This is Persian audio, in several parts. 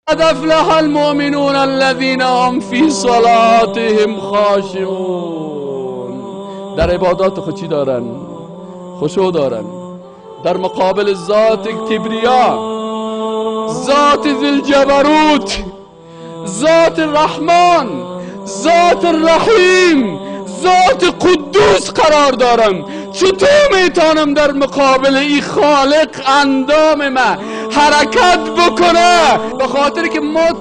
قد افلح المؤمنون الذين هم فی صلاتهم خاشعون. در عبادات خود چی دارن؟ خشوع دارن. در مقابل ذات کبریا، ذات ذوالجبروت، ذات الرحمن، ذات الرحیم، ذات قدوس قرار دارم. چطور میتونم در مقابل ای خالق اندام من حرکت بکنه؟ به خاطر که ما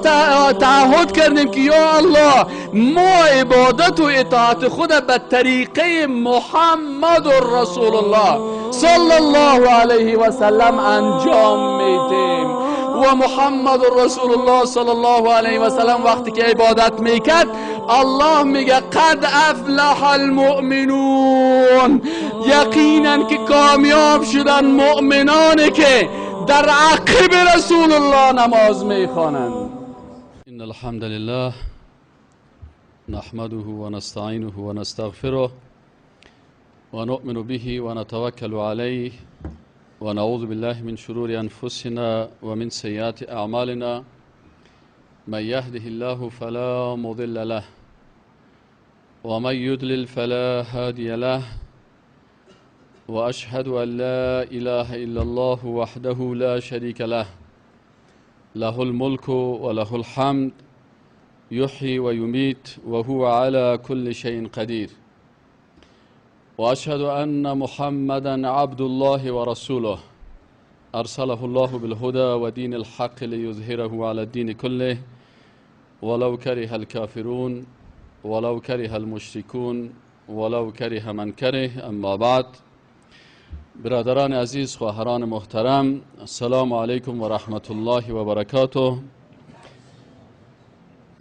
تعهد کردیم که یا الله ما عبادت و اطاعت خود به طریقه محمد رسول الله صلی الله علیه و سلم انجام میدیم. و محمد رسول الله صلی الله علیه و سلم وقتی که عبادت میکرد الله میگه قد افلح المؤمنون، یقینا که کامیاب شدن مؤمنانی که در عقب رسول الله نماز میخوانند. ان الحمد لله نحمده ونستعینه ونستغفره ونؤمن به ونتوکل علیه ونعوذ بالله من شرور أنفسنا ومن سيئات أعمالنا من يهده الله فلا مضل له ومن يضلل فلا هادي له وأشهد أن لا إله إلا الله وحده لا شريك له له الملك وله الحمد يحيي ويميت وهو على كل شيء قدير وأشهد أن محمدا عبد الله ورسوله أرسله الله بالهدى ودين الحق ليظهره على الدين كله ولو كره الكافرون ولو كره المشركون ولو كره من كره. أما بعد، برادران عزیز، خواهران محترم، السلام علیکم و رحمت الله و برکاته.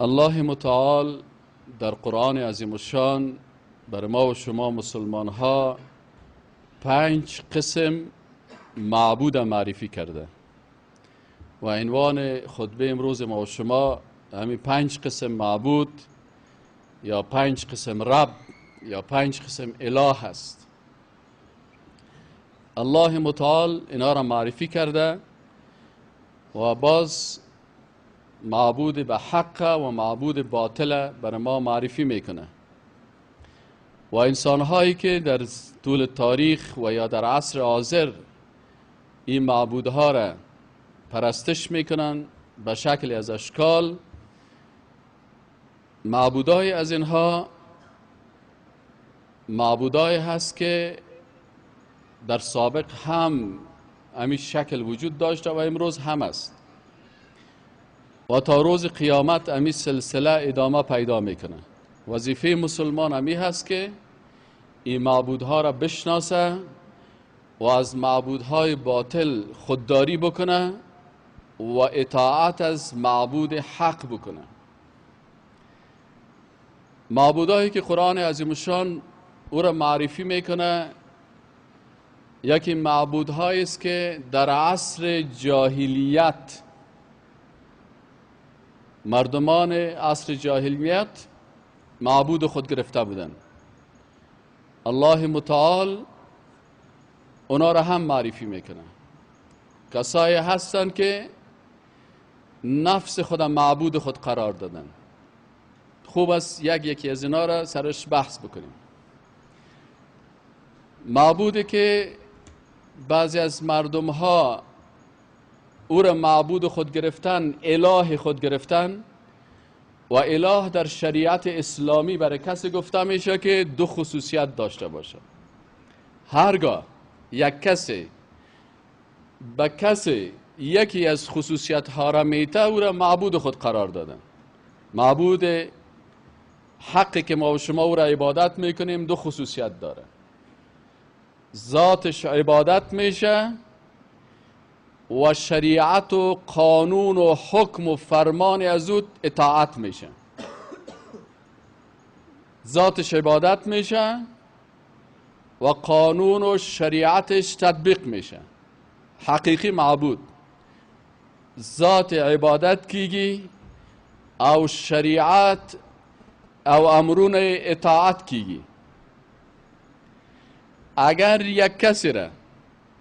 الله متعال در قرآن عظیم الشان بر ما و شما مسلمان ها 5 قسم معبود معرفی کرده و عنوان خطبه امروز ما و شما همین 5 قسم معبود یا 5 قسم رب یا 5 قسم اله است. الله متعال اینا را معرفی کرده و باز معبود به حق و معبود باطل بر ما معرفی میکنه و انسان هایی که در طول تاریخ و یا در عصر حاضر این معبودها را پرستش میکنن به شکل از اشکال، معبودهای از اینها معبودهای هست که در سابق هم همین شکل وجود داشته و امروز هم است و تا روز قیامت همین سلسله ادامه پیدا میکنه. وظیفه مسلمان همی هست که این معبودها را بشناسه و از معبودهای باطل خودداری بکنه و اطاعت از معبود حق بکنه. معبودهایی که قرآن عظیم الشان او را معرفی میکنه یکی معبودهایی است که در عصر جاهلیت، مردمان عصر جاهلیت معبود خود گرفته بودن. الله متعال اونا را هم معرفی میکنه. کسایی هستن که نفس خود معبود خود قرار دادن. خوب است یکی از اینا را سرش بحث بکنیم. معبودی که بعضی از مردم ها او را معبود خود گرفتن، اله خود گرفتن، و اله در شریعت اسلامی برای کسی گفته میشه که 2 خصوصیت داشته باشه. هرگاه یک کسی به کسی یکی از خصوصیت ها را میته، او را معبود خود قرار دادن. معبود حقی که ما و شما او را عبادت میکنیم 2 خصوصیت داره. ذاتش عبادت میشه و شریعت و قانون و حکم و فرمان از او اطاعت میشه. ذاتش عبادت میشه و قانون و شریعتش تطبیق میشه. حقیقی معبود ذات عبادت کیگی او شریعت او امرون اطاعت کیگی. اگر یک کسی را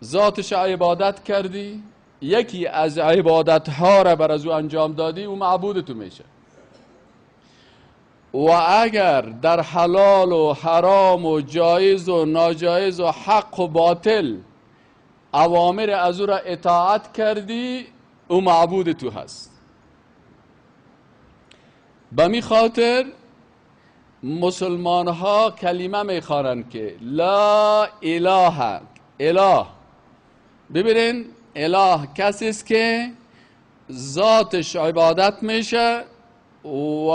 ذاتش عبادت کردی یکی از عبادت ها را بر از او انجام دادی، او معبود تو میشه. و اگر در حلال و حرام و جایز و ناجایز و حق و باطل اوامر از او را اطاعت کردی، او معبود تو هست. به می خاطر مسلمان ها کلمه میخوانند که لا اله اله. ببینین، اله کسی است که ذاتش عبادت میشه و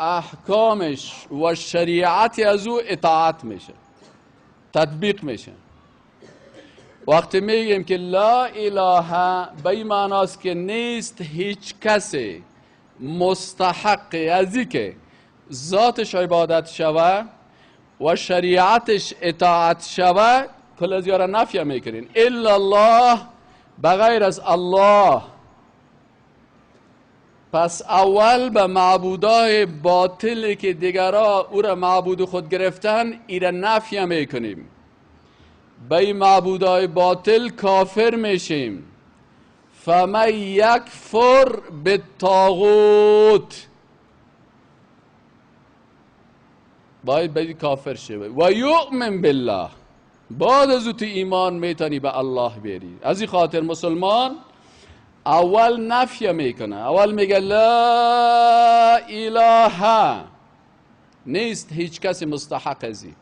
احکامش و شریعت از او اطاعت میشه، تطبیق میشه. وقتی میگیم که لا اله، به این معناست که نیست هیچ کسی مستحق از که ذاتش عبادت شوه و شریعتش اطاعت شوه، کل از یارا نفی میکنین، الا الله، بغیر از الله. پس اول به معبودای باطلی که دیگرا او را معبود خود گرفتن، ایره نفی میکنیم. به این معبودای باطل کافر میشیم. فمن یکفر بالطاغوت، باید باید کافر شوی و یؤمن بالله، بعد از تو ایمان میتونی به الله بیاری. از این خاطر مسلمان اول نفی میکنه، اول میگه لا اله، نیست هیچ کسی مستحق ازی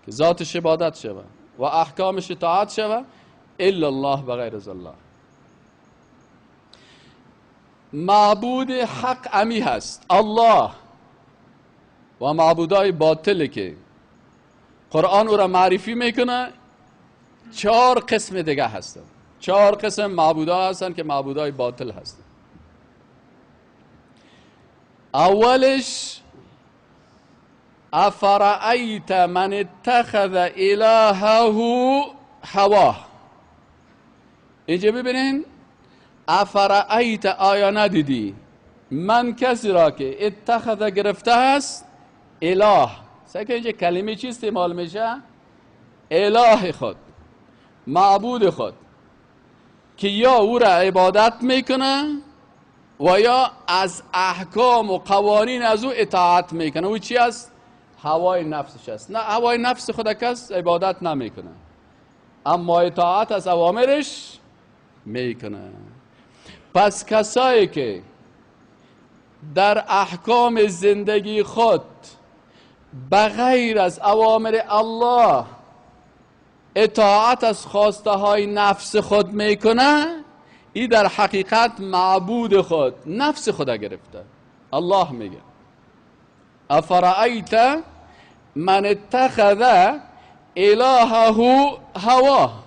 که ذاتش عبادت شوه و احکامش اطاعت شوه، الا الله، بغیر از الله. معبود حق امی هست الله، و معبودای باطل که قرآن او را معرفی میکنه چهار قسم دیگه هستن. چهار قسم معبودا هستن که معبودای باطل هستن. اولش افرأیت من اتخذ الهه هواه. اینجا ببینین، افرأیت، آیا ندیدی من کسی را که اتخذ گرفته است اله. سعی که اینجا کلمه چی استعمال میشه؟ اله خود، معبود خود، که یا او را عبادت میکنه و یا از احکام و قوانین از او اطاعت میکنه. او چی است؟ هوای نفسش است. نه، هوای نفس خود کس عبادت نمیکنه، اما اطاعت از اوامرش میکنه. پس کسایی که در احکام زندگی خود بغیر از اوامر الله اطاعت از خواسته های نفس خود میکنه، ای در حقیقت معبود خود نفس خود گرفته. الله میگه افرأیت من اتخذ الهه هواه.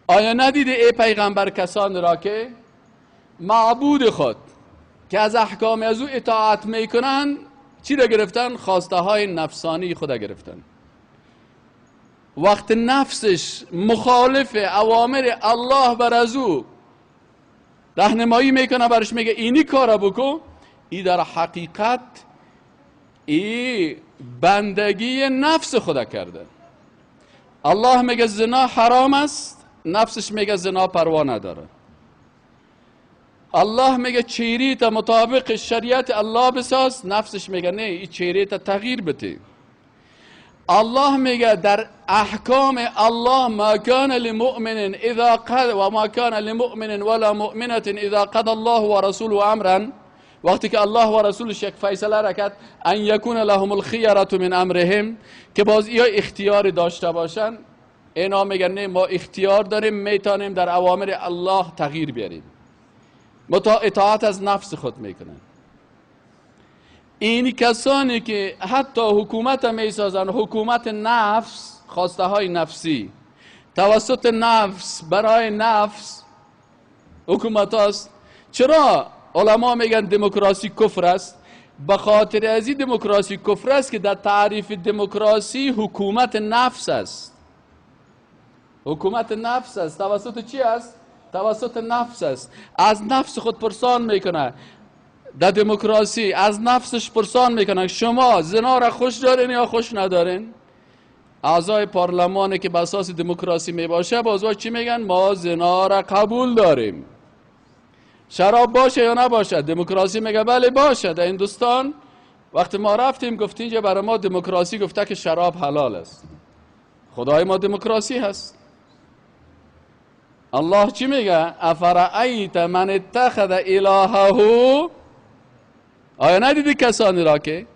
آیا ندیده ای پیغمبر کسان را که معبود خود که از احکام از او اطاعت میکنن چی را گرفتن؟ خواسته های نفسانی خود گرفتن. وقت نفسش مخالف اوامر الله بر از او راهنمایی میکنه، برش میگه اینی کارا بکن، ای در حقیقت ای بندگی نفس خود کرده. الله میگه زنا حرام است، نفسش میگه زنا پروا نداره. الله میگه چهره تا مطابق شریعت الله بساز، نفسش میگه نه، این چهره تا تغییر بده. الله میگه در احکام الله ما كان لمؤمن اذا قضى و ما كان لمؤمن ولا مؤمنة اذا قضى الله ورسوله امرا، وقتی که الله و رسولش یک فیصله را کرد، ان یکون لهم الخیرة من امرهم، که باز یا اختیار داشته باشن. اینا میگن نه، ما اختیار داریم، میتونیم در اوامر الله تغییر بیاریم. اطاعت از نفس خود میکنن. این کسانی که حتی حکومت میسازن، حکومت نفس، خواسته های نفسی توسط نفس برای نفس حکومت هاست. چرا علما میگن دموکراسی کفر است؟ به خاطر از این دموکراسی کفر است که در تعریف دموکراسی حکومت نفس است. حکومت نفس است. توسط چی است؟ توسط نفس است. از نفس خود پرسان میکنه. در دموکراسی از نفسش پرسان میکنه شما زنا را خوش دارین یا خوش ندارین؟ اعضای پارلمان که به اساس دموکراسی می باشه، باز چی میگن؟ ما زنا را قبول داریم. شراب باشه یا نباشه؟ دموکراسی میگه بله باشه. در هندوستان وقتی ما رفتیم گفتیم اینجا برای ما دموکراسی گفته که شراب حلال است. خدای ما دموکراسی هست. الله چی میگه؟ افرأیت من اتخذ الهه. آیا ندیدی کسانی را که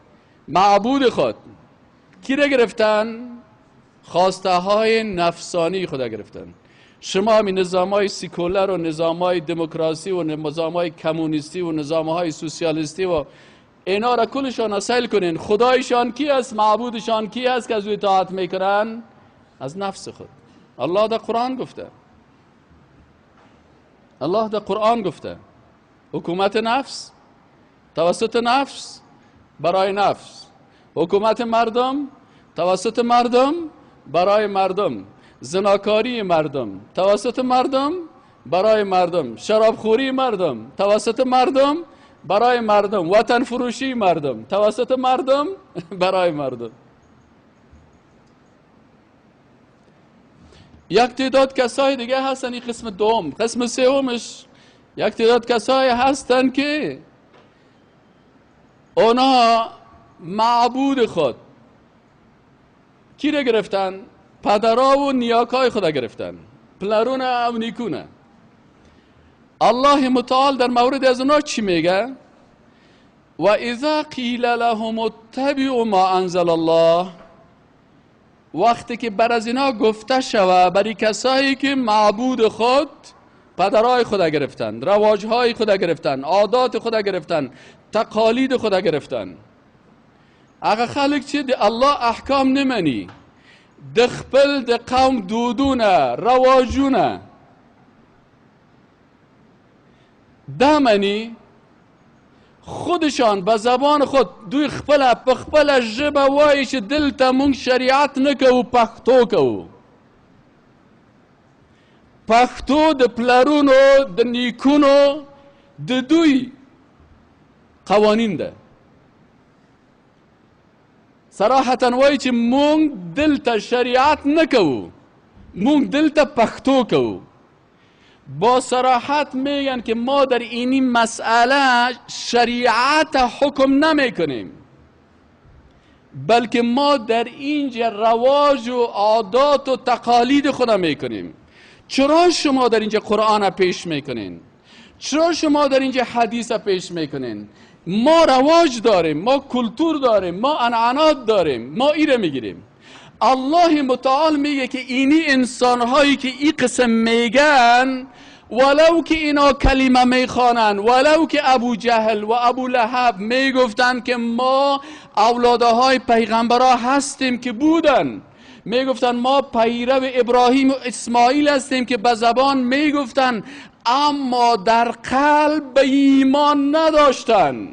معبود خود کی را گرفتن؟ خواسته های نفسانی خود گرفتن. شما همین نظام های سیکولر و نظام های دموکراسی و نظام های کمونیستی و نظام های سوسیالیستی و اینا را کلشان سیل کنین، خدایشان کی است؟ معبودشان کی است که از او اطاعت میکنن؟ از نفس خود. الله در قرآن گفته، الله در قرآن گفته حکومت نفس توسط نفس برای نفس، حکومت مردم توسط مردم برای مردم، زناکاری مردم توسط مردم برای مردم، شرابخوری مردم توسط مردم برای مردم، وطن فروشی مردم توسط مردم برای مردم. یک تعداد کسای دیگه هستن، این قسم دوم. قسم سومش یک تعداد کسای هستن که اونا معبود خود کی را گرفتن؟ پدرا و نیاکای خود گرفتن، پلرون و نیکونه. الله متعال در مورد از اونا چی میگه؟ و اذا قیل لهم اتبعوا ما انزل الله. وقتی که بر از اینا گفته شوه، برای کسایی که معبود خود پدرای خود گرفتن، رواجهای خود گرفتن، عادات خود گرفتن، تقالید خود گرفتن، هغه خلک چې د الله احکام نه مني، د خپل د قوم دودونه رواجونه دا مني، خودشان به زبان خود دوی خپله په خپله ژبه وایي چې دلته موږ شریعت نه کوو، پښتو کوو. پښتو د پلرونو د نیکونو د دوی قوانین ده. صراحتا وایي چې موږ دلته شریعت نه کوو، موږ دلته پښتو کوو. با صراحت میگن که ما در اینی مسئله شریعت حکم نمیکنیم، بلکه ما در اینجا رواج و عادات و تقالید خود میکنیم. چرا شما در اینجا قرآن پیش میکنین؟ چرا شما در اینجا حدیث پیش میکنین؟ ما رواج داریم، ما کلتور داریم، ما عنعنات داریم، ما ایره میگیریم. الله متعال میگه که اینی انسانهایی که این قسم میگن، ولو که اینا کلمه میخوانن، ولو که ابو جهل و ابو لهب میگفتن که ما اولاده های پیغمبرها هستیم که بودن، میگفتن ما پیرو ابراهیم و اسماعیل هستیم که به زبان میگفتن، اما در قلب به ایمان نداشتن.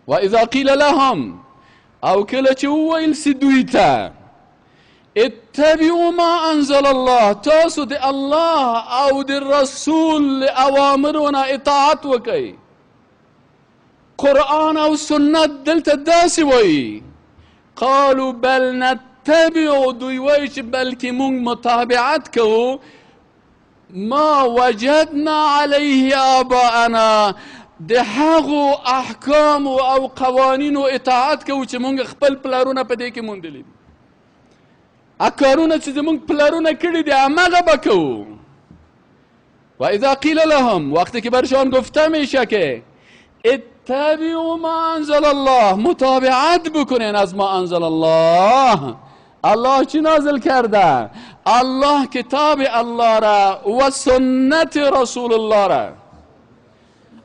و اذا قیل لهم، او کله چې وویل سي دوی ته اتبعوا ما انزل الله، تاسو د الله او د رسول اوامرو نه اطاعت وکئ. قرآن او سنت دلته داسې وایي. قالوا بل نتبع، دوی وایي چې بلکې موږ متابعت کوو ما وجدنا علیه آباءنا، د هغو احکام او قوانینو اطاعت کوو چې موږ خپل پلرونه په دې کې موندلي دي. کارونه چې زموږ پلرونه کړي دي هماغه به کوو. و اذا قیل لهم، وقتی که برشان گفته میشه که اتبعوا ما انزل الله، متابعت بکنین از ما انزل الله. الله چی نازل کرده؟ الله کتاب الله را و سنت رسول الله را.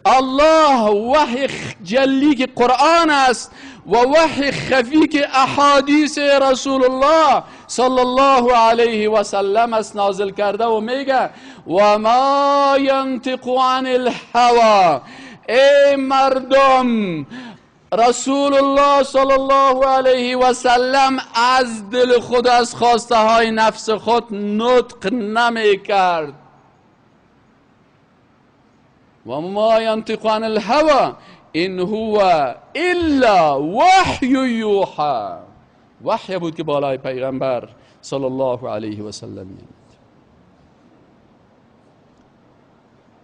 الله وحی جلی که قرآن است و وحی خفی که احادیث رسول الله صلی الله علیه و سلم است نازل کرده و میگه و ما ینطق عن الهوى. ای مردم، رسول الله صلی الله علیه و سلم از دل خود، از خواسته های نفس خود نطق نمی کرد. و ما ینطق عن الهوى ان هو الا وحی یوحى. وحی بود که بالای پیغمبر صلی الله علیه و سلم میامد.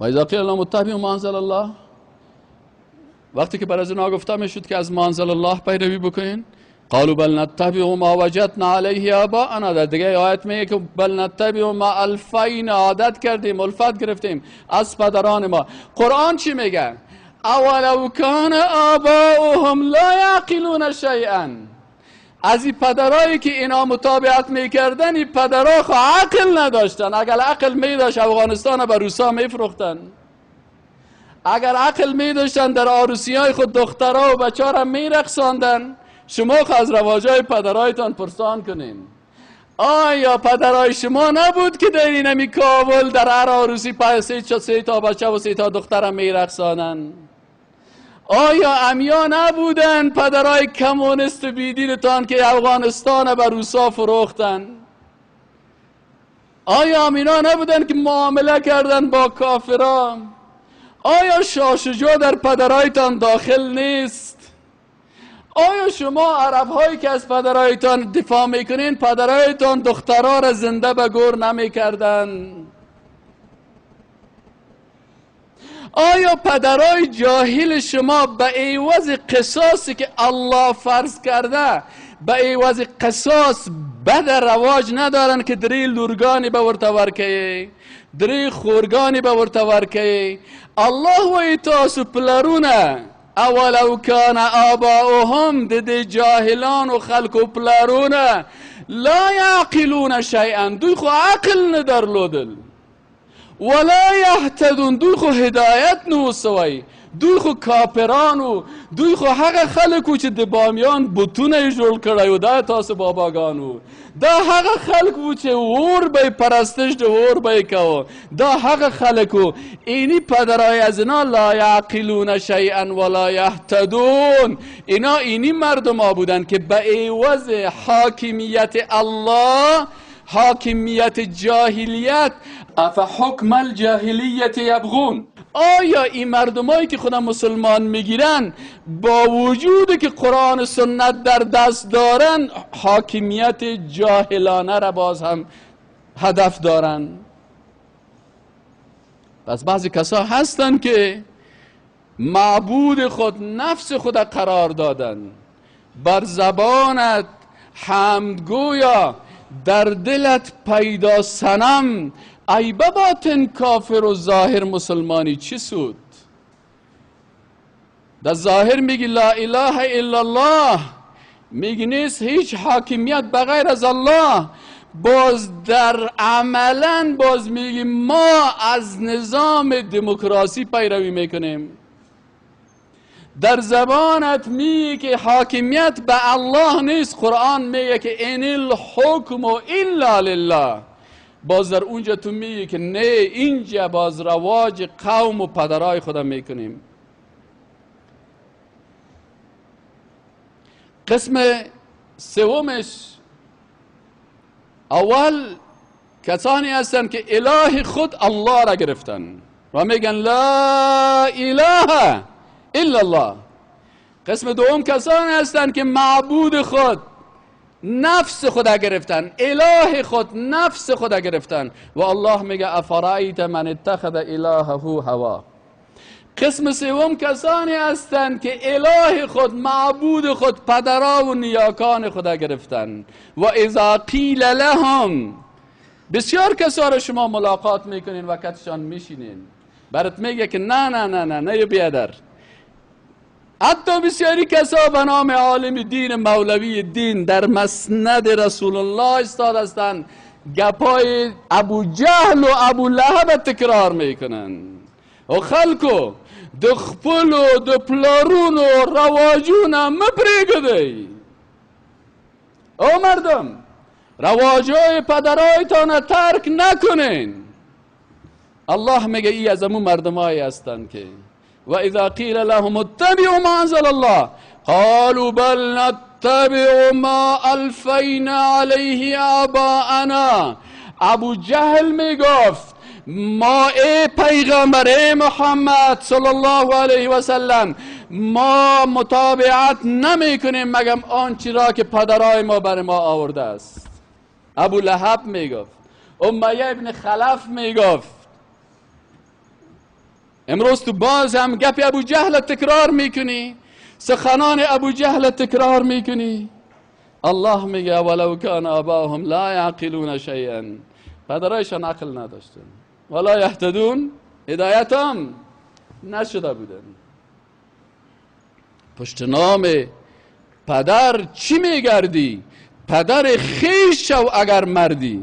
و اذا قیل لهم اتبعوا ما انزل الله، وقتی که بر از اینا گفته میشد که از ما انزل الله پیروی بکنین، قالوا بل نتبع ما وجدنا علیه آباءنا. در دیگه آیت میگه که بل نتبع ما الفینا، عادت کردیم، الفت گرفتیم از پدران ما. قرآن چی میگه؟ اولو کان آباؤهم لا یعقلون شیئا. از این پدرایی که اینا متابعت میکردن، این پدرها خو عقل نداشتن. اگر عقل میداشت افغانستان به روسا میفروختن. اگر عقل میداشتن در عروسی های خود دخترها و بچه ها را میرقصاندن. شما خو از رواجای پدرایتان پرسان کنین. آیا پدرای شما نبود که در اینمی کابل در هر عروسی پای سه تا بچه و 3 تا دختر میرقصانن؟ آیا امیا نبودن پدرای کمونیست بیدینتان که افغانستان به روسا فروختن؟ آیا امینا نبودن که معامله کردن با کافران؟ آیا شاه شجاع در پدرایتان داخل نیست؟ آیا شما عرب هایی که از پدرایتان دفاع میکنین، پدرایتان دخترها را زنده به گور نمیکردن؟ آیا پدرای جاهل شما به عوض قصاصی که الله فرض کرده، به عوض قصاص بد رواج ندارن که دری لورگانی به ورته ورکوي، دری خورگانی به ورته ورکوي؟ الله وایي تاسو پلرونه اولو کان آباؤهم، د دې جاهلانو خلکو پلرونه لا یعقلون شیئا، دوی خو عقل نه درلودل، ولا یهتدون، دوی خو هدایت نه و سوی، دوی خو کاپرانو، دوی خو هغه خلکو چې د بامیان بتونه یې جوړ کړی و، دا تاسو باباګانو، دا هغه خلک وو چې اور به یې پرستش د اور به یې کوه، دا هغه خلک وو. اینی پدرای از اینا لا یعقلون شیئا ولا یهتدون، اینا اینی مردما بودن که به عوض حاکمیت الله، حاکمیت جاهلیت، افحکم الجاهلیت یبغون. آیا این مردمایی که خودم مسلمان میگیرن با وجود که قرآن و سنت در دست دارن، حاکمیت جاهلانه را باز هم هدف دارن؟ پس بعضی کسا هستن که معبود خود نفس خود قرار دادن، بر زبانت حمدگویا، در دلت پیدا صنم، ای باطن کافر و ظاهر مسلمانی چی سود؟ در ظاهر میگی لا اله الا الله، میگی نیست هیچ حاکمیت بغیر از الله، باز در عملا باز میگی ما از نظام دموکراسی پیروی میکنیم. در زبانت میگی که حاکمیت به الله نیست، قرآن میگه که ان الحکم الا لله، باز در اونجا تو میگی که نه، اینجا باز رواج قوم و پدرای خودم میکنیم. قسم سومش، اول کسانی هستند که اله خود الله را گرفتن و میگن لا اله الا الله. قسم دوم کسانی هستند که معبود خود نفس خود گرفتن، اله خود نفس خود گرفتن و الله میگه افرایت من اتخذ الهه هوا. قسم سوم کسانی هستند که اله خود، معبود خود، پدرا و نیاکان خود گرفتن و اذا قیل لهم. بسیار کسا را شما ملاقات میکنین و کتشان میشینین، برات میگه که نه نه نه نه نه بیادر. حتی بسیاری کسا به نام عالم دین، مولوی دین، در مسند رسول الله استاد هستند، گپای ابو جهل و ابو لهب تکرار میکنن و خلکو د خپلو د پلارونو رواجونه مه پرېږدئ. او مردم، رواجای پدرایتان ترک نکنین. الله میگه ای از امو مردمایی هستند که و اذا قیل لهم اتبعوا ما انزل الله قالوا بل نتبع ما الفینا علیه آباءنا. ابو جهل میگفت ما ای پیغمبر، ای محمد صلی الله علیه و سلم، ما متابعت نمی کنیم مگم آنچه را که پدرای ما بر ما آورده است. ابو لهب می گفت، امیه ابن خلف می گفت. امروز تو باز هم گپ ابو جهل تکرار میکنی، سخنان ابو جهل تکرار میکنی. الله میگه ولو کان آباهم لا یعقلون شیئا، پدرایشان عقل نداشتن، ولا یهتدون، هدایت هم نشده بودن. پشت نام پدر چی میگردی؟ پدر خیش شو اگر مردی.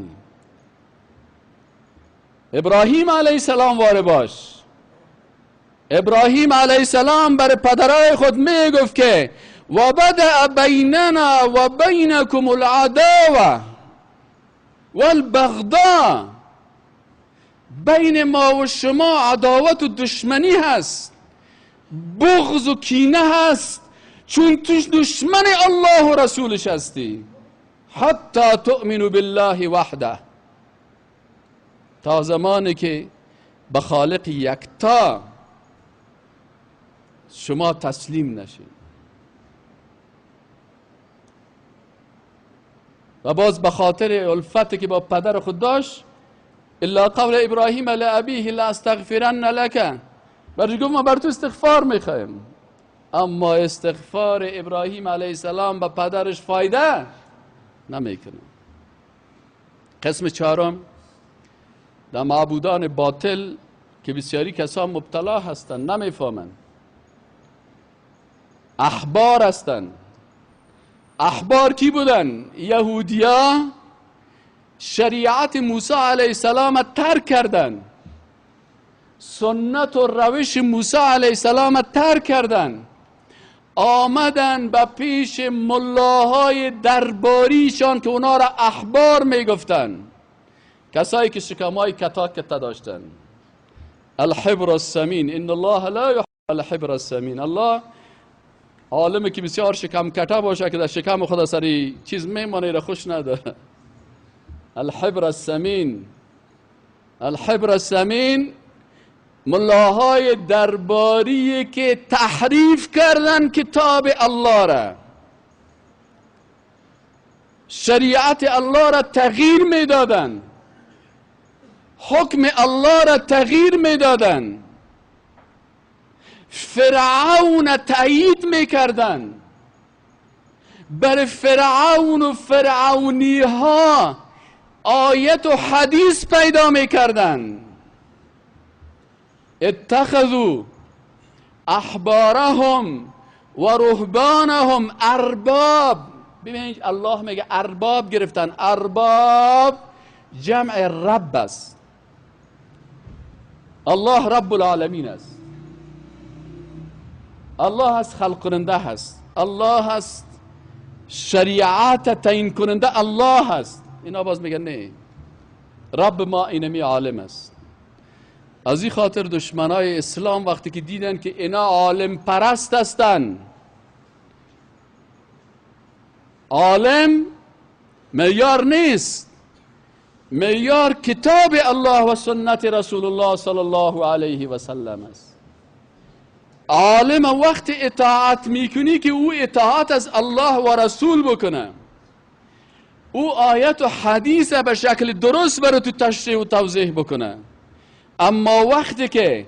ابراهیم علیه السلام واره باش. ابراهیم علیه السلام بر پدرای خود میگفت که و بدأ بیننا و بینکم العداوه والبغضاء، بین ما و شما عداوت و دشمنی هست، بغض و کینه هست، چون تو دشمن الله و رسولش هستی. حتی تؤمنوا بالله وحده، تا زمانی که به خالق یکتا شما تسلیم نشید. و باز به خاطر الفتی که با پدر خود داشت، الا قول ابراهیم لابیه لاستغفرن لک، برش گفت ما بر تو استغفار میخوایم. اما استغفار ابراهیم علیه السلام به پدرش فایده نمیکنه. قسم چهارم در معبودان باطل که بسیاری کسان مبتلا هستند، نمیفهمند، احبار هستند. احبار کی بودن؟ یهودیا شریعت موسی علیه السلام ترک کردن، سنت و روش موسی علیه السلام ترک کردن، آمدن به پیش ملاهای درباریشان که اونا را احبار میگفتن، کسایی که شکمای کتا کتا داشتن. الحبر السمین، ان الله لا یحب الحبر السمین. الله عالمی که بسیار شکم کتا باشه که در شکم خود سری چیز میمانه را خوش نداره. الحبر السمین، الحبر السمین ملاهای درباری که تحریف کردن کتاب الله را، شریعت الله را تغییر میدادن، حکم الله را تغییر میدادن، فرعون تایید میکردن، بر فرعون و فرعونی ها آیت و حدیث پیدا میکردن. اتخذوا احبارهم و رهبانهم ارباب. ببینید الله میگه ارباب گرفتن. ارباب جمع رب است. الله رب العالمین است. الله هست خلق کننده هست، الله هست شریعت تعیین کننده، الله هست. اینا باز میگن نه، رب ما اینمی عالم است. از این خاطر دشمنای اسلام وقتی که دیدن که اینا عالم پرست هستن، عالم معیار نیست، معیار کتاب الله و سنت رسول الله صلی الله علیه و سلم است. عالم وقت اطاعت میکنی که او اطاعت از الله و رسول بکنه، او آیت و حدیث به شکل درست برای تو تشریح و توضیح بکنه. اما وقتی که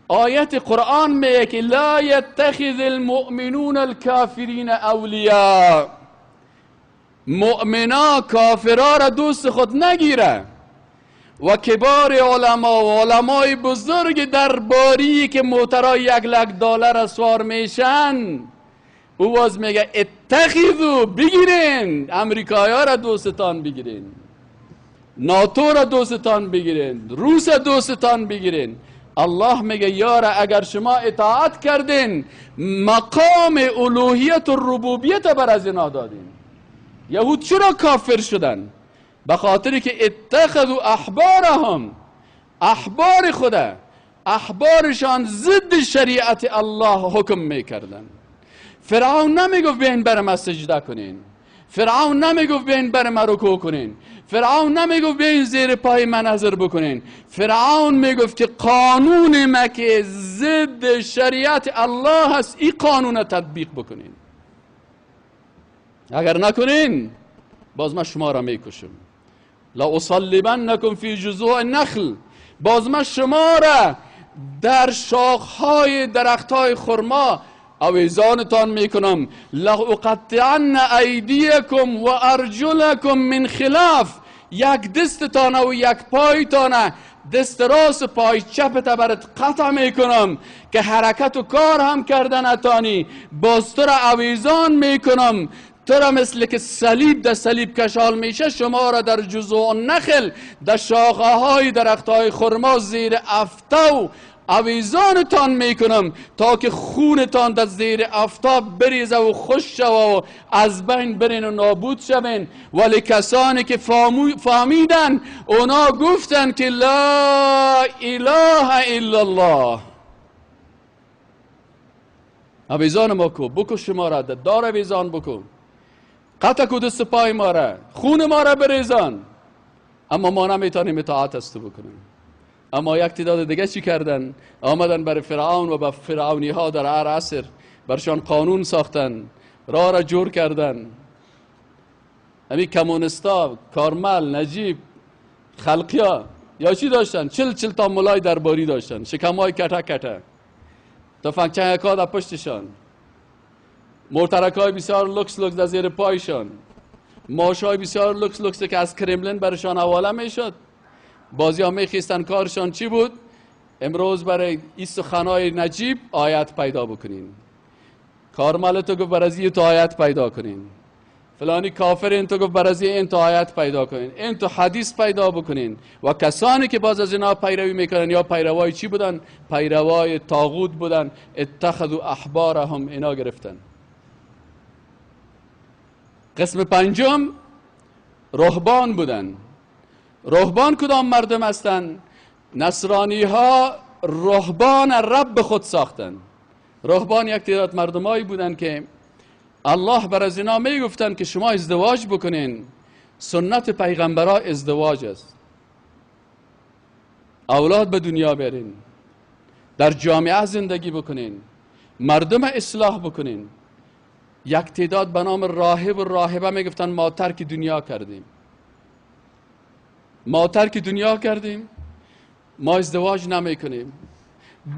آیت قرآن میگه که لا یتخذ المؤمنون الکافرین اولیاء، مؤمنا کافرا را دوست خود نگیره، و کبار علما و علمای بزرگ درباری که موترای 1 لک دلار سوار میشن، او باز میگه اتخذوا، بگیرین امریکایی ها را دوستتان بگیرین، ناتو را دوستتان بگیرین، روس دوستتان بگیرین. الله میگه یاره اگر شما اطاعت کردین، مقام الوهیت و ربوبیت بر از اینا دادین. یهود چرا کافر شدن؟ به خاطر که اتخذوا احبارهم، احبار خدا، احبارشان ضد شریعت الله حکم میکردن. فرعون نمیگفت بیاین بر ما سجده کنین، فرعون نمیگفت بیاین بر من رکوع کنین، فرعون نمیگفت بیاین زیر پای من نظر بکنین. فرعون میگفت که قانون ما که ضد شریعت الله هست، این قانون را تطبیق بکنین، اگر نکنین باز من شما را میکشم. لأصلبنکم فی جذوع النخل، باز من شما را در شاخهای درختهای خرما آویزانتان میکنم. لأقطعن ایدیکم و ارجلکم من خلاف، یک دستتان و یک پایتان، دست راست پای چپت برات قطع میکنم که حرکت و کار هم کردن اتانی، باز تو را آویزان میکنم، تو را مثل که صلیب در صلیب کشال میشه، شما را در جذوع النخل، در شاخه های درخت های خرما زیر افتاو آویزانتان میکنم تا که خونتان در زیر افتاب بریزه و خوش شوه و از بین برین و نابود شوین. ولی کسانی که فهمیدن، اونا گفتن که لا اله الا الله. آویزان ما کو، بکو شما را، دار آویزان بکن، قطع کو دست پای ما را، خون ما را بریزان، اما ما نمیتونیم اطاعت از تو بکنیم. اما یک تعداد دیگه چی کردن؟ آمدن بر فرعون و به فرعونی ها در هر عصر برشان قانون ساختن، راه را جور کردن. همین کمونستا، کارمل، نجیب، خلقیا یا چی داشتن؟ 40 تا ملای درباری داشتن، شکمای کته کته، تفنگچه ها در پشتشان، مرترک های بسیار لکس لکس در زیر پایشان، ماش های بسیار لکس لکس که از کرملین برشان حواله میشد. بازی ها میخیستن، کارشان چی بود؟ امروز برای این سخنای نجیب آیت پیدا بکنین، کارمل تو گفت برای تو آیت پیدا کنین، فلانی کافر این تو گفت برای این تو آیت پیدا کنین، این تو حدیث پیدا بکنین. و کسانی که باز از اینا پیروی میکنن یا پیروای چی بودن؟ پیروای طاغوت بودن. اتخذوا احبارهم، اینا گرفتن. قسم پنجم رهبان بودن. رهبان کدام مردم هستند؟ نصرانی ها رهبان رب خود ساختن. رهبان یک تعداد مردمایی بودن که الله بر از اینا می گفتن که شما ازدواج بکنین، سنت پیغمبرا ازدواج است، اولاد به دنیا برین، در جامعه زندگی بکنین، مردم اصلاح بکنین. یک تعداد به نام راهب و راهبه می گفتن ما ترک دنیا کردیم، ما ترک دنیا کردیم، ما ازدواج نمی کنیم.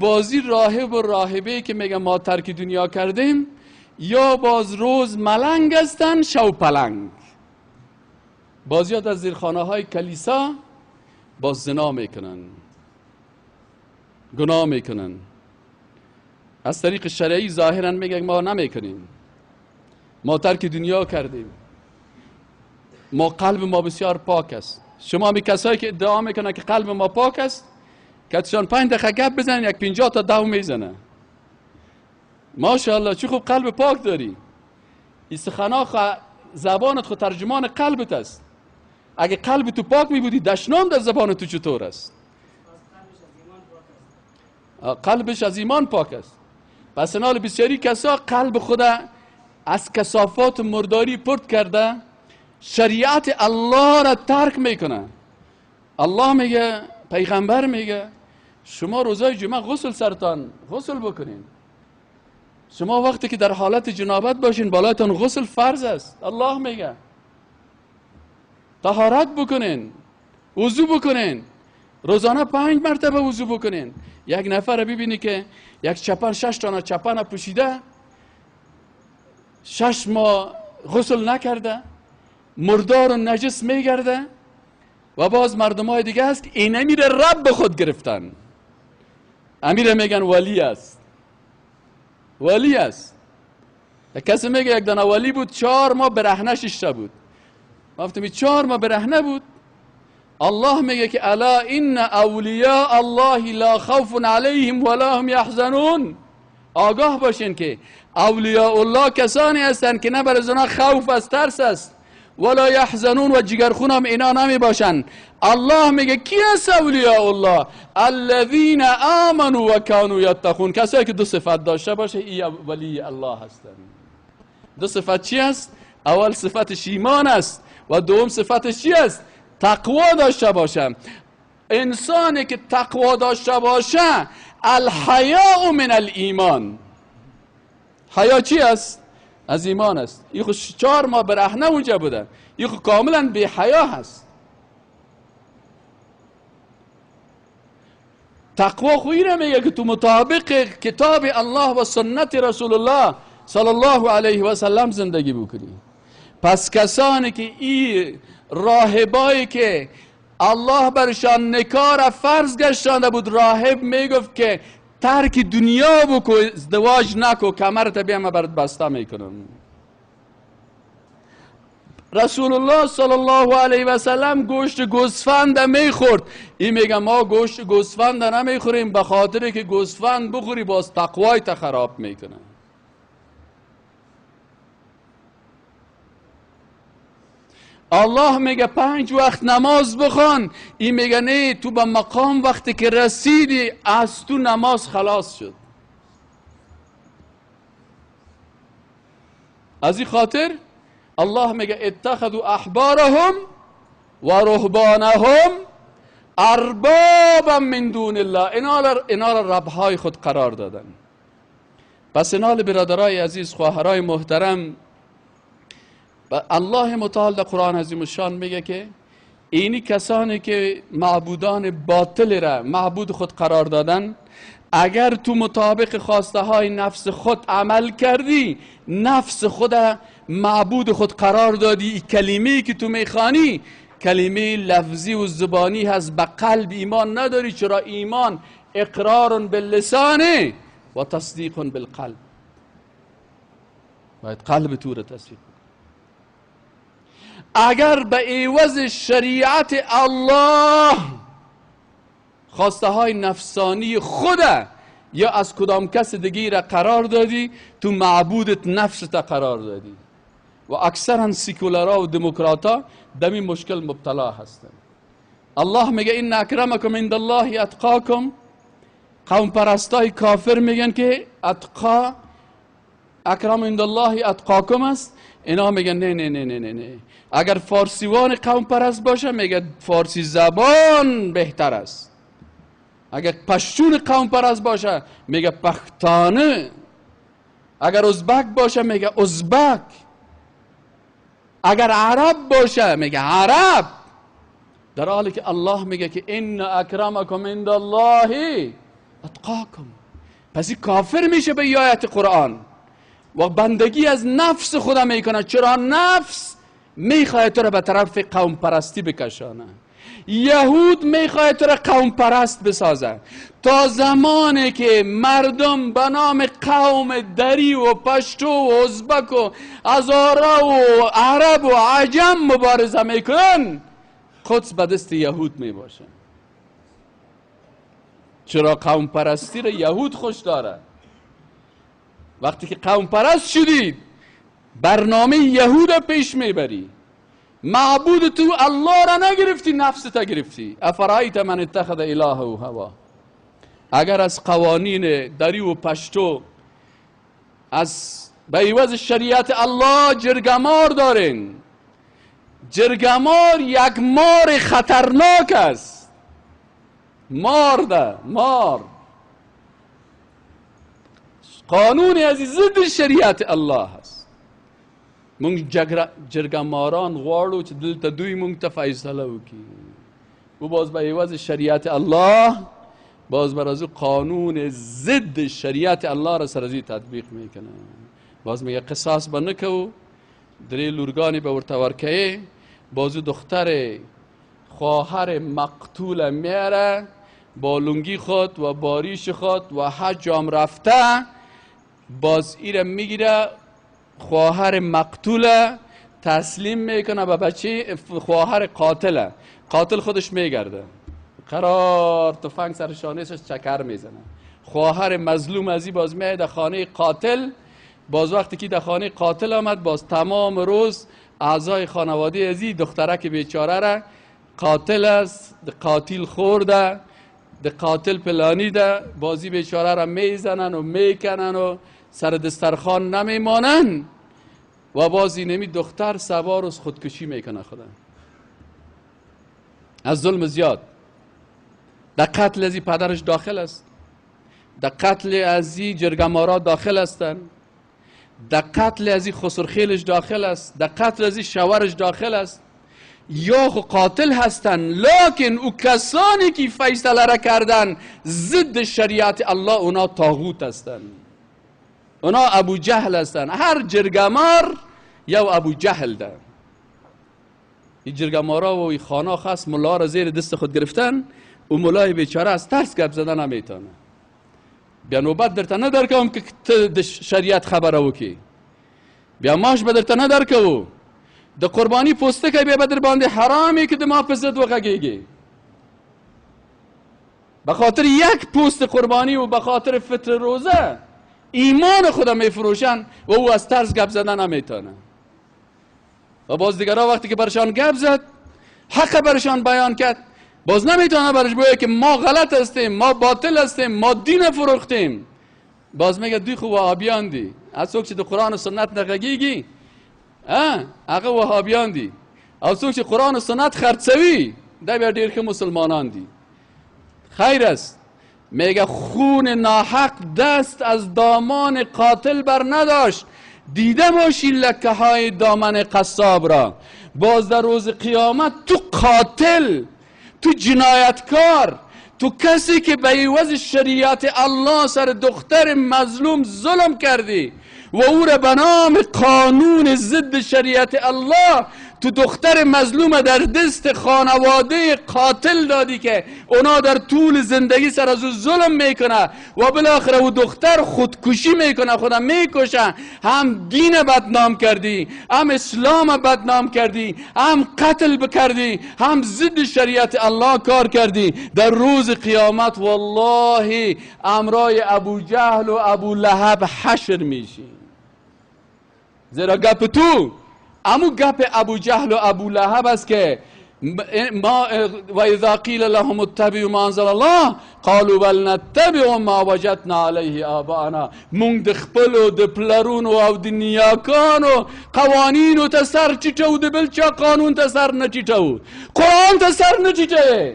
بازی راهب و راهبه که میگن ما ترک دنیا کردیم، یا باز روز ملنگ هستن شو پلنگ. بازی ها در زیرخانه های کلیسا باز زنا میکنن، گناه میکنن. از طریق شرعی ظاهرا میگن ما نمیکنیم، ما ترک دنیا کردیم، ما قلب ما بسیار پاک است. شما می کسایی که ادعا میکنن که قلب ما پاک است، کتشان 5 دقیقه گپ بزنن یک 50 تا دو میزنه. ماشاءالله چه خوب قلب پاک داری. این سخنا زبانت خود ترجمان قلبت است. اگه قلب تو پاک می بودی دشنام در زبان تو چطور است؟ قلبش از ایمان پاک است. پس انال بسیاری کسا قلب خود از کثافات مرداری پرت کرده، شریعت الله را ترک میکنه. الله میگه، پیغمبر میگه شما روزای جمعه غسل سرتان غسل بکنین. شما وقتی که در حالت جنابت باشین بالایتان غسل فرض است. الله میگه طهارت بکنین، وضو بکنین، روزانه 5 مرتبه وضو بکنین. یک نفر ببینی که یک چپن 6 تا چپن پوشیده، 6 ماه غسل نکرده، مردار و نجس میگرده. و باز مردم های دیگه هست که این امیر رب خود گرفتن، امیر میگن ولی است، ولی است. کسی میگه یک دانه ولی بود 4 ماه برهنه ششته بود. گفتم 4 ماه برهنه بود. الله میگه که الا ان اولیاء الله لا خوف علیهم ولا هم یحزنون. آگاه باشین که اولیاء الله کسانی هستند که نه بر از آنها خوف از ترس است، ولا یحزنون، و جگرخون هم اینا نمی باشن. الله میگه کی است اولیاء الله؟ الذین آمنوا و کانوا یتقون. کسایی که 2 صفت داشته باشه ای ولی الله هستند. 2 صفت چی است؟ اول صفتش ایمان است و دوم صفتش چی است؟ تقوا داشته باشه. انسانی که تقوا داشته باشه، الحیاء من الایمان. حیا چی است؟ از ایمان است. این خود 4 ماه برهنه اونجا بوده، این خود کاملا بی حیا هست. تقوا خویی را میگه که تو مطابق کتاب الله و سنت رسول الله صلی الله علیه و سلم زندگی بکنی. پس کسانی که این راهبایی که الله برشان نکار فرض گشتانده بود، راهب میگفت که ترک دنیا بکو، ازدواج نکو، کمرت بیا من برات بسته میکنم. رسول الله صلی الله علیه و سلم گوشت گوسفند میخورد. این میگه ما گوشت گوسفند نمیخوریم به خاطر که گوسفند بخوری باز تقوای تا خراب میکنه. الله میگه 5 وقت نماز بخوان. این میگه نه، تو به مقام وقتی که رسیدی از تو نماز خلاص شد. از این خاطر الله میگه اتخذوا احبارهم و رهبانهم اربابا من دون الله. اینا را ربهای خود قرار دادن. پس اینال برادرای عزیز، خواهرای محترم، الله متعال در قرآن عظیم الشان میگه که اینی کسانی که معبودان باطل را معبود خود قرار دادن، اگر تو مطابق خواسته های نفس خود عمل کردی، نفس خود معبود خود قرار دادی، کلمه‌ای که تو میخوانی کلمه لفظی و زبانی هست، به قلب ایمان نداری. چرا؟ ایمان اقرار باللسان و تصدیق بالقلب. باید قلب تو را تصدیق. اگر به عوض شریعت الله خواسته های نفسانی خود یا از کدام کس دیگه را قرار دادی، تو معبودت نفست قرار دادی. و اکثرا سیکولرها و دموکراتا دمی مشکل مبتلا هستند. الله میگه این اکرمکم عند الله اتقاکم. قوم پرستای کافر میگن که اتقا اکرم عند الله اتقاکم است. اینا میگن نه نه نه نه نه نه. اگر فارسیوان قوم پرست باشه میگه فارسی زبان بهتر است. اگر پشتون قوم پرست باشه میگه پختانه. اگر ازبک باشه میگه ازبک. اگر عرب باشه میگه عرب. در حالی که الله میگه که ان اکرمکم عند الله اتقاکم. پس این کافر میشه به آیت قرآن و بندگی از نفس خدا میکنه. چرا؟ نفس میخواد تو را به طرف قوم پرستی بکشانه. یهود میخواد تو را قوم پرست بسازه. تا زمانی که مردم به نام قوم دری و پشتو و ازبک و هزاره و عرب و عجم مبارزه میکنن، قدس به دست یهود میباشه. چرا؟ قوم پرستی را یهود خوش داره. وقتی که قوم پرست شدید برنامه یهود پیش میبری، معبود تو الله را نگرفتی، نفس تا گرفتی. افرایت من اتخذ الهه هوا. اگر از قوانین دری و پشتو از به عوض شریعت الله جرگمار دارین، جرگمار یک مار خطرناک است. مار ده مار، قانون از ضد شریعت الله است. مونږ جرګماران غواړو چې دلته دوی مونږ ته فیصله وکړي. او باز به عوض شریعت الله باز بر از قانون ضد شریعت الله را سر از تطبیق میکنه. باز میگه قصاص به نکو، درې لورګانې به ورته ورکوي، بازو دختر خواهر مقتول میاره با لنگی خود و باریش خود و حج هم رفته، باز ایره میگیره خواهر مقتوله تسلیم میکنه به بچه خواهر قاتله. قاتل خودش میگرده، قرار تفنگ سر شانهش چکر میزنه. خواهر مظلوم ازی باز میاد در خانه قاتل. باز وقتی که در خانه قاتل آمد، باز تمام روز اعضای خانواده ازی دخترک بیچاره را قاتل است، قاتل خورده، ده قاتل پلانی ده، بازی بیچاره را میزنن و میکنن و سر دسترخوان نمیمانن. و باز اینمی دختر سوار روز خودکشی میکنه خدا از ظلم زیاد. در قتل ازی پدرش داخل است، در قتل ازی جرگمارا داخل هستند، در قتل ازی خسرخیلش داخل است، در قتل ازی شوهرش داخل است. یا خو قاتل هستند، لکن او کسانی که فیصله را کردن ضد شریعت الله، اونا طاغوت هستند، اونا ابو جهل هستند. هر جرگمار یا ابو جهل ده. این جرگمارا و این خانه خاص ملا را زیر دست خود گرفتن و ملای بیچاره از ترس گپ زدن نمیتونه. بیا نوبت درته نه درکوم که شریعت خبره وکی، بیا ماش به درته نه درکو، د قربانی پوستکی بیا به در باندې حرامې که د ما په ضد وغږېږي. به خاطر یک پوست قربانی و به خاطر فطر روزه ایمان خود میفروشن و او از ترس گپ زدن نمیتونه. و باز دیگرها وقتی که برشان گپ زد، حق برشان بیان کرد، باز نمیتونه برش بگه که ما غلط هستیم، ما باطل هستیم، ما دین فروختیم. باز میگه دوی خو وهابیان دی، از څوک چې د قرآن و سنت نه غږیږي هغه وهابیان دي، او څوک چې قرآن و سنت خرڅوي دا بیا ډېر ښه مسلمانان دي. خیر است. میگه خون ناحق دست از دامان قاتل بر نداشت، دیده باشی لکه های دامن قصاب را. باز در روز قیامت تو قاتل، تو جنایتکار، تو کسی که به عوض شریعت الله سر دختر مظلوم ظلم کردی و او را به نام قانون ضد شریعت الله تو دختر مظلوم در دست خانواده قاتل دادی که اونا در طول زندگی سر از او ظلم میکنه و بالاخره او دختر خودکشی میکنه، خودم میکشه. هم دین بدنام کردی، هم اسلام بدنام کردی، هم قتل بکردی، هم ضد شریعت الله کار کردی. در روز قیامت والله امرای ابو جهل و ابو لهب حشر میشی. زیرا گپ تو امو گپ ابو جهل و ابو لهب است که ما و اذا قیل لهم اتبعوا ما انزل الله قالوا بل نتبع ما وجدنا علیه آباءنا. مونږ د خپلو د پلرونو او د نیاکانو قوانینو ته سر ټیټو، د بل چا قانون ته سر نه ټیټو، قرآن ته سر نه ټیټوي،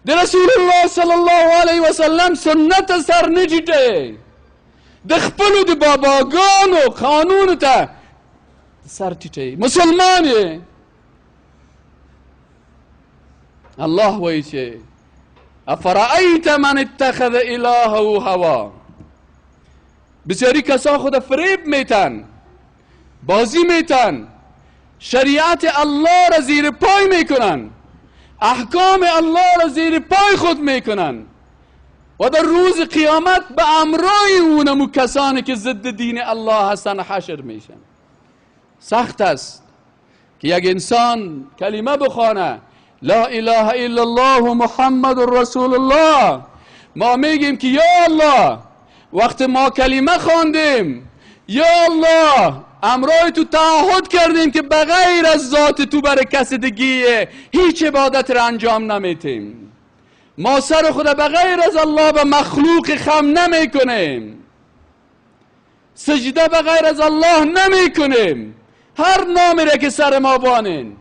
د رسول الله صلی الله علیه وسلم سنت ته سر نه ټیټوي، د خپلو د باباګانو قانون ته سر ټیټوي. مسلمان یې. الله وایي چې افرأیت من اتخذ الهه هوا. بسیاری کسا خود فریب میتن، بازی میتن، شریعت الله را زیر پای میکنن، احکام الله را زیر پای خود میکنن و در روز قیامت به امرای اونمو کسانی که ضد دین الله هستن حشر میشن. سخت است که یک انسان کلمه بخوانه لا اله الا الله محمد رسول الله. ما میگیم که یا الله، وقت ما کلمه خواندیم یا الله امرای تو تعهد کردیم که بغیر از ذات تو برای کس دیگه هیچ عبادت را انجام نمیتیم. ما سر خود بغیر از الله به مخلوق خم نمی کنیم، سجده بغیر از الله نمی کنیم. هر نامی را که سر ما بانین،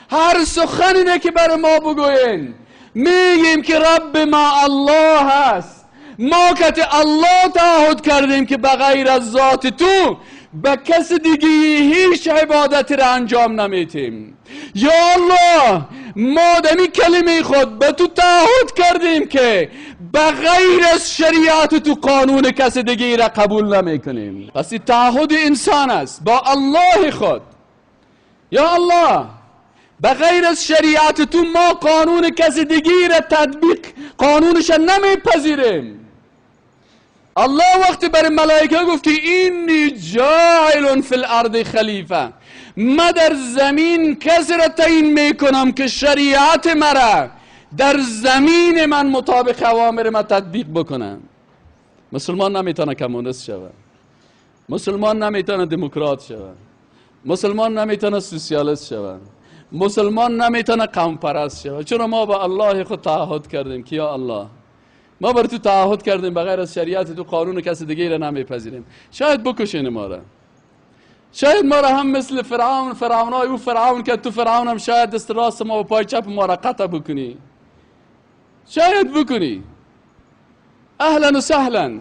هر سخنی را که بر ما بگوین، میگیم که رب ما الله هست. ما که الله تعهد کردیم که بغیر از ذات تو به کس دیگه هیچ عبادت را انجام نمیتیم. یا الله ما دمی کلمه خود به تو تعهد کردیم که بغیر از شریعت تو قانون کس دیگه را قبول نمیکنیم. پس این تعهد انسان است با الله خود. یا الله بغیر از شریعت تو ما قانون کس دیگه را تطبیق، قانونش را نمیپذیریم. الله وقتی برای ملائکه گفت که اینی جاعل فی الارض خلیفه، ما در زمین کسی را تعیین میکنم که شریعت مرا در زمین من مطابق اوامر من تطبیق بکنم. مسلمان نمیتونه کمونیست شود، مسلمان نمیتونه دموکرات شود، مسلمان نمیتونه سوسیالیست شود، مسلمان نمیتونه قوم پرست شود. چرا ما با الله خود تعهد کردیم که یا الله ما بر تو تعهد کردیم بغیر از شریعت تو قانون کس دیگه را نمیپذیریم. شاید بکشین ما را، شاید ما را هم مثل فرعون، فرعونای او فرعون که تو فرعون هم شاید دست راست ما و پای چپ ما را قطع بکنی، شاید بکنی. اهلا و سهلا،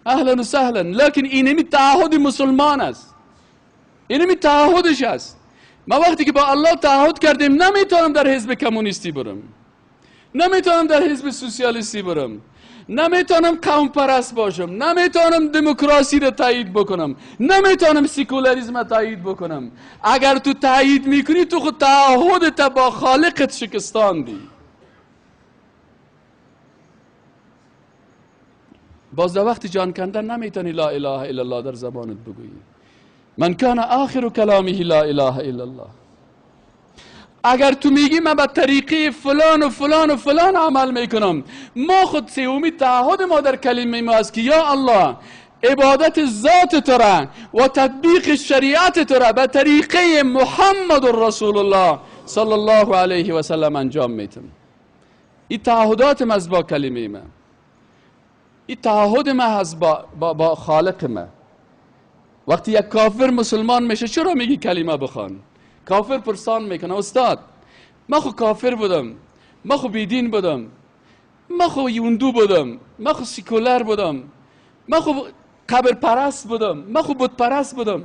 اهلا و سهلا، لکن اینمی تعهد مسلمان است، اینمی تعهدش است. ما وقتی که با الله تعهد کردیم نمیتونم در حزب کمونیستی برم، نمیتونم در حزب سوسیالیستی برم، نمیتونم قوم پرست باشم، نمیتونم دموکراسی را تایید بکنم، نمیتونم سکولاریسم را تایید بکنم. اگر تو تایید میکنی تو خود تعهدت با خالقت شکستاندی. باز در وقت جان کندن نمیتونی لا اله الا الله در زبانت بگویی. من کان آخر کلامه لا اله الا الله. اگر تو میگی من به طریقه فلان و فلان و فلان عمل میکنم، ما خود سومی تعهد ما در کلمه ما است که یا الله عبادت ذات تو را و تطبیق شریعت تو را به طریقه محمد رسول الله صلی الله علیه و سلم انجام میتم. این تعهدات ما است با کلمه ما، این تعهد ما هست با خالق ما. وقتی یک کافر مسلمان میشه چرا میگی کلمه بخوان؟ کافر پرسان میکنه استاد ما خو کافر بودم، ما خو بیدین بودم، ما خو یوندو بودم، ما خو سیکولر بودم، ما خو قبر پرست بودم، ما خو بت پرست بودم،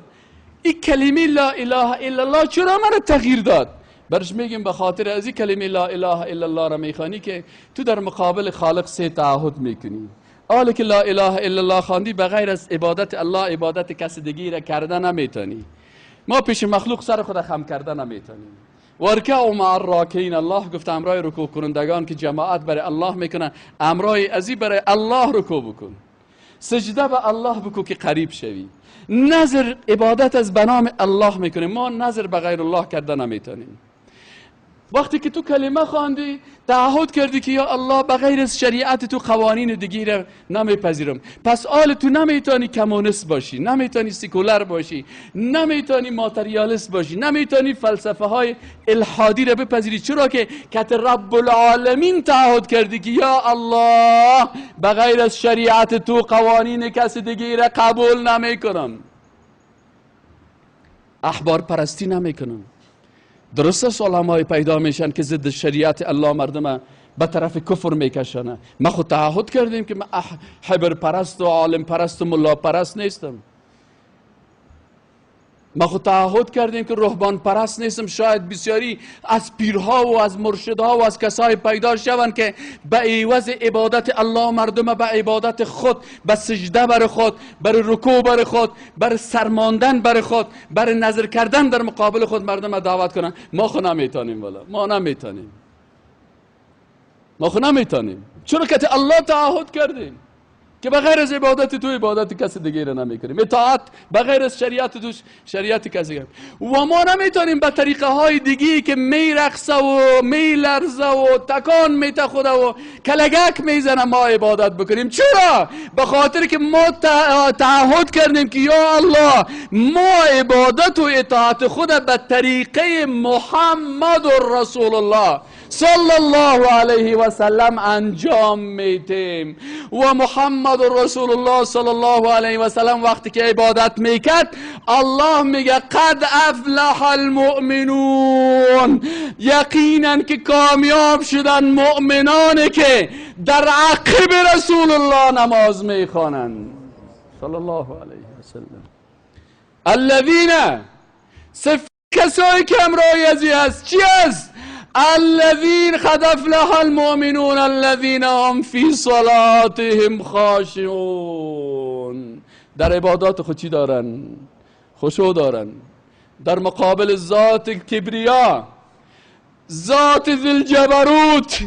این کلمه لا اله الا الله چرا مرا تغییر داد؟ برش میگیم به خاطر از این کلمه لا اله الا الله را میخوانی که تو در مقابل خالق سه تعهد میکنی. حالا که لا اله الا الله خواندی بغیر از عبادت الله عبادت کس دیگه را کرده نمیتونی. ما پیش مخلوق سر خود خم کرده نمیتونیم. وارکعوا مع الراکعین، الله گفت امرای رکوع کنندگان که جماعت برای الله میکنن، امرای ازی برای الله رکوع بکن، سجده به الله بکن که قریب شوی. نظر عبادت از بنام الله میکنیم، ما نظر به غیر الله کرده نمیتونیم. وقتی که تو کلمه خواندی تعهد کردی که یا الله بغیر از شریعت تو قوانین دیگه را نمیپذیرم، پس آل تو نمیتونی کمونیست باشی، نمیتونی سیکولر باشی، نمیتونی ماتریالیست باشی، نمیتونی فلسفه های الحادی را بپذیری، چرا که کت رب العالمین تعهد کردی که یا الله بغیر از شریعت تو قوانین کس دیگه را قبول نمیکنم، احبار پرستی نمیکنم. درست است علمای پیدا میشن که ضد شریعت الله مردم به طرف کفر میکشنه. ما خود تعهد کردیم که من حبر پرست و عالم پرست و ملا پرست نیستم. ما خود تعهد کردیم که رهبان پرست نیستم. شاید بسیاری از پیرها و از مرشدها و از کسای پیدا شوند که به عوض عبادت الله مردم به عبادت خود، به سجده بر خود، بر رکوع بر خود، بر سرماندن بر خود، بر نظر کردن در مقابل خود مردم دعوت کنند. ما خود نمیتونیم، والا ما نمیتونیم، ما خود نمیتونیم، چرا که الله تعهد کردیم که بغیر از عبادت تو عبادت کسی دیگه را نمیکنیم، اطاعت بغیر از شریعت تو شریعت کسی دیگه. و ما نمیتونیم به طریقه های دیگه که میرقصه و میلرزه و تکان میته خوده و کلگک میزنه ما عبادت بکنیم. چرا؟ به خاطر که ما تعهد کردیم که یا الله ما عبادت و اطاعت خود به طریقه محمد رسول الله صلی الله علیه و سلم انجام میدیم. و محمد رسول الله صلی الله علیه و سلم وقتی که عبادت میکرد الله میگه قد افلح المؤمنون، یقینا که کامیاب شدن مؤمنانی که در عقب رسول الله نماز میخوانند صلی الله علیه و سلم. الذین، صفت کسایی که همراه ازی هست چی است؟ الذين قد افلح المؤمنون الذين هم في صلاتهم خاشعون. در عبادات خود چی دارن؟ خشوع دارن. در مقابل ذات کبریا، ذات ذوالجبروت،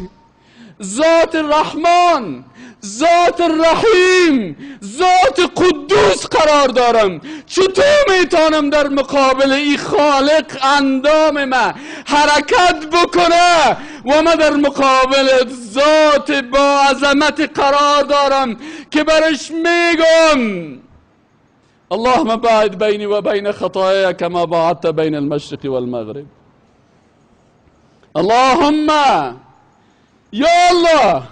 ذات الرحمن، ذات الرحیم، ذات قدوس قرار دارم. چطور میتونم در مقابل ای خالق اندام من حرکت بکنه و من در مقابل ذات با عظمت قرار دارم که برش میگم اللهم باعد بینی و بین خطايا کما باعدت بین المشرق والمغرب. اللهم یا الله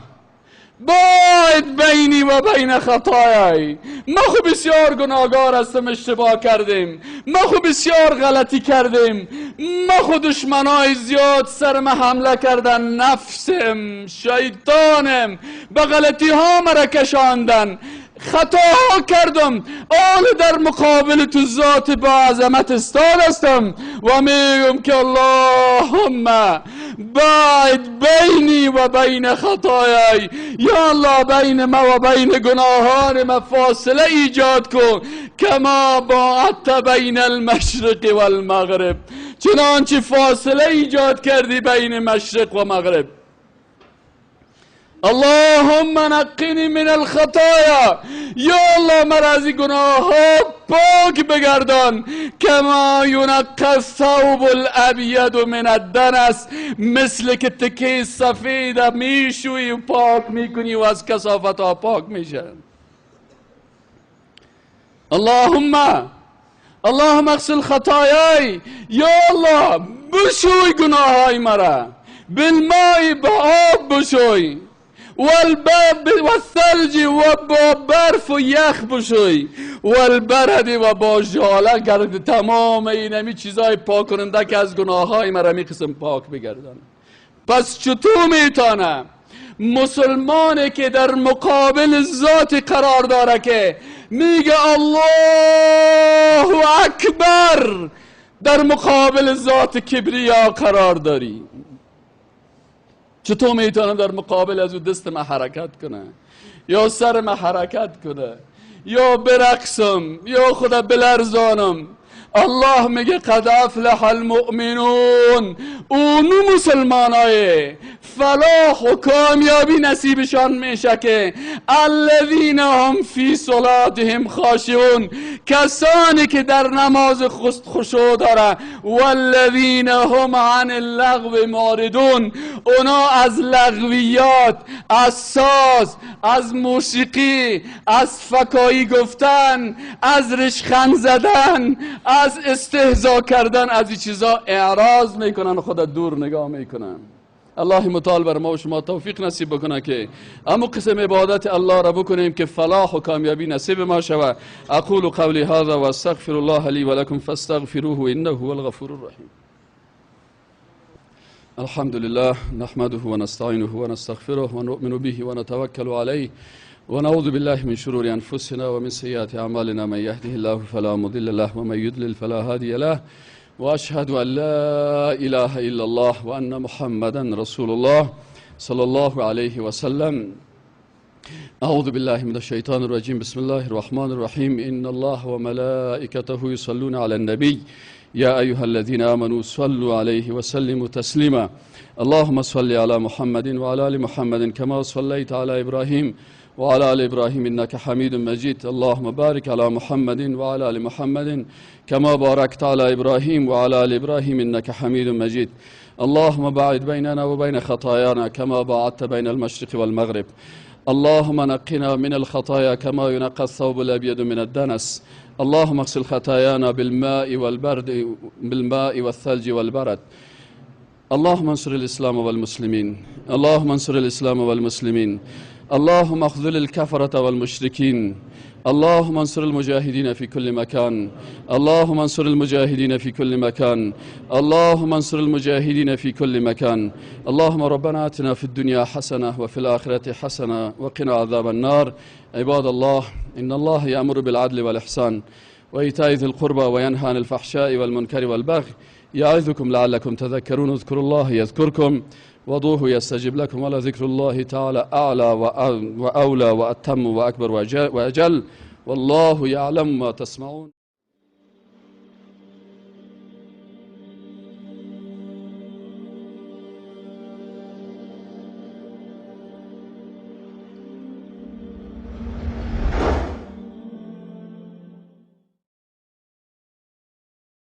باید بینی و بین خطایای. ما خو بسیار گناهگار هستم، اشتباه کردیم، ما خو بسیار غلطی کردیم، ما خو دشمنای زیاد سر ما حمله کردن، نفسم، شیطانم به غلطی ها مرا کشاندن، خطاها کردم، آل در مقابل تو ذات با عظمت استاد هستم و میگم که اللهم باید بینی و بین خطایای، یا الله بین ما و بین گناهان ما فاصله ایجاد کن، کما باعدت بین المشرق والمغرب، چنانچه فاصله ایجاد کردی بین مشرق و مغرب. اللهم نقنی من الخطایا، یا الله مرا از گناه ها پاک بگردان، کما ینقی الثوب الابید من الدنس، مثل که تکه سفید میشوی و پاک میکنی و از کثافت ها پاک میشه. اللهم اغسل خطایای، یا الله بشوی گناه های مرا، بالماء با آب بشوی، والباب والثلج و با برف و یخ بشوی، والبرد و با ژاله گرد، تمام اینمی چیزای پاک کننده که از گناه های مرا می قسم پاک بگردن. پس چطور میتونه مسلمانی که در مقابل ذات قرار داره که میگه الله اکبر، در مقابل ذات کبریا قرار داری، چطور میتونم در مقابل از او دست ما حرکت کنه، یا سر ما حرکت کنه، یا برقصم، یا خدا بلرزانم؟ الله میگه قد افلح المؤمنون، اونو مسلمانای فلاح و کامیابی نصیبشان میشه که الذین هم فی صلاتهم خاشعون، کسانی که در نماز خشوع داره، والذین هم عن اللغو معرضون، اونا از لغویات، از ساز، از موسیقی، از فکایی گفتن، از رشخند زدن، از استهزا کردن، از این چیزا اعراض میکنن، خود دور نگاه میکنن. الله متعال بر ما و شما توفیق نصیب بکنه که امو قسم عبادت الله را بکنیم که فلاح و کامیابی نصیب ما شود. اقول قولی هذا و استغفر الله لی و لکم فاستغفروه انه هو الغفور الرحیم. الحمد لله نحمده ونستعینه ونستغفره ونؤمن به ونتوکل علیه ونعوذ بالله من شرور أنفسنا ومن سيئات أعمالنا، من يهده الله فلا مضل له ومن يضلل فلا هادي له، وأشهد أن لا إله إلا الله وأن محمدا رسول الله صلى الله عليه وسلم. أعوذ بالله من الشيطان الرجيم، بسم الله الرحمن الرحيم، إن الله وملائكته يصلون على النبي يا أيها الذين آمنوا صلوا عليه وسلموا تسليما. اللهم صل على محمد وعلى آل محمد كما صليت على إبراهيم وعلى آل إبراهيم إنك حميد مجيد. اللهم بارك على محمد وعلى آل محمد كما باركت على إبراهيم وعلى آل إبراهيم إنك حميد مجيد. اللهم باعد بيننا وبين خطايانا كما باعدت بين المشرق والمغرب. اللهم نقنا من الخطايا كما ينقى الثوب الأبيض من الدنس. اللهم اغسل خطايانا بالماء والبرد، بالماء والثلج والبرد. اللهم انصر الإسلام والمسلمين، اللهم انصر الإسلام والمسلمين، اللهم اخذل الكفرة والمشركين، اللهم انصر المجاهدين في كل مكان، اللهم انصر المجاهدين في كل مكان، اللهم انصر المجاهدين في كل مكان. اللهم ربنا آتنا في الدنيا حسنة وفي الآخرة حسنة وقنا عذاب النار. عباد الله، إن الله يأمر بالعدل والإحسان وإيتاء ذي القربى وينهى عن الفحشاء والمنكر والبغي يعظكم لعلكم تذكرون. اذكروا الله يذكركم وضوه يستجب لكم، ولذكر الله تعالى أعلى وأولى وأتم وأكبر وأجل، والله يعلم ما تصنعون.